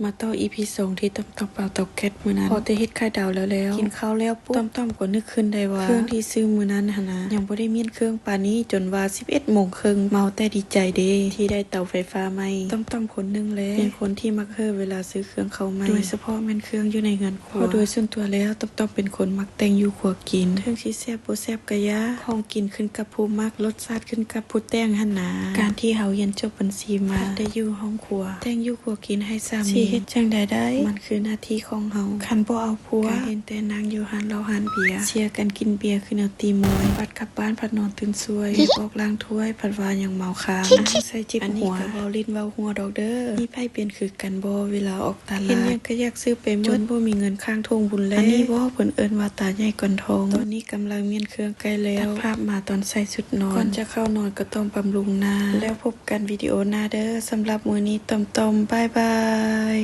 ມາຕໍ່ ອີພີສອງ ທີ່ຕ້ອມໆເອົາເຕົາແກັສມື້ນັ້ນ ພໍແຕ່ເຮັດໄຂ່ດາວແລ້ວໆ ກິນເຂົ້າແລ້ວປຸບ ຕ້ອມໆກໍນຶກຂຶ້ນໄດ້ວ່າ ເຄື່ອງທີ່ຊື້ມື້ນັ້ນຫັ້ນນະ ຍັງບໍ່ໄດ້ມ້ຽນເຄື່ອງປານນີ້ ຈົນວ່າສິບເອັດໂມງເຄິ່ງ ເມົາແຕ່ດີໃຈເດ້ ທີ່ໄດ້ເຕົາໄຟຟ້າໃໝ່. ຕ້ອມໆຄົນໜຶ່ງແຫຼະ ເປັນຄົນທີ່ມັກເຮີ້ເວລາຊື້ເຄື່ອງເຂົ້າໃໝ່ ໂດຍສະເພາະແມ່ນເຄື່ອງຢູ່ໃນເຮືອນຄົວ ເພາະໂດຍສ່ວນຕົວແລ້ວ ຕ້ອມໆເປັນຄົນມັກແຕ່ງຢູ່ຄົວກິນ ເຖິງຊິແຊບບໍ່ແຊບກະຢ່າ ຂອງກິນຂຶ້ນກັບຜູ້ມັກ ລົດຊາດຂຶ້ນກັບຜູ້ແຕ່ງຫັ້ນນາ. ການທີ່ເຮົາຮຽນຈົບບັນຊີມາ ໄດ້ຢູ່ຫ້ອງຄົວ ແຕ່ງຢູ່ຄົວກິນໃຫ້ສາມີ ຊິເຮັດຈັ່ງໃດໄດ້ ມັນຄືໜ້າທີ່ຂອງເຮົາ ຄັນບໍ່ເອົາຜົວ ກະເຫັນແຕ່ນັ່ງຢູ່ຮ້ານເຫຼົ້າຮ້ານເບຍ ເຊຍກັນກິນເບຍຄືແນວຕີມວຍ ບັດກັບບ້ານພັດນອນຕື່ນສວຍ ອອກລ້າງຖ້ວຍ ພັດວ່າຍັງເມົາຄ້າງ ໃສ່ຈິບຫົວ ອັນນີ້ກະເວົ້າຫຼິ້ນເວົ້າຫົວດອກເດີ. ມີໃຜເປັນຄືກັນບໍ່ ເວລາອອກຕະຫຼາດ ເຫັນຫຍັງກະຢາກຊື້ໄປໝົດ ຈົນບໍ່ມີເງິນຄ້າງຖົງບຸນແລ້ວ. ອັນນີ້ບໍ່ ເພິ່ນເອີ້ນວ່າຕາໃຫຍ່ກ່ອນທ້ອງ. ຕອນນີ້ກຳລັງມ້ຽນເຄື່ອງໃກ້ແລ້ວ ຕັດພາບມາຕອນໃສ່ຊຸດນອນ ກ່ອນຈະເຂົ້ານອນກໍຕ້ອງບຳລຸງໜ້າ ແລ້ວພົບກັນວິດີໂອໜ້າເດີ. ສຳລັບມື້ນີ້ຕ້ອມໆ ບາຍບາຍ.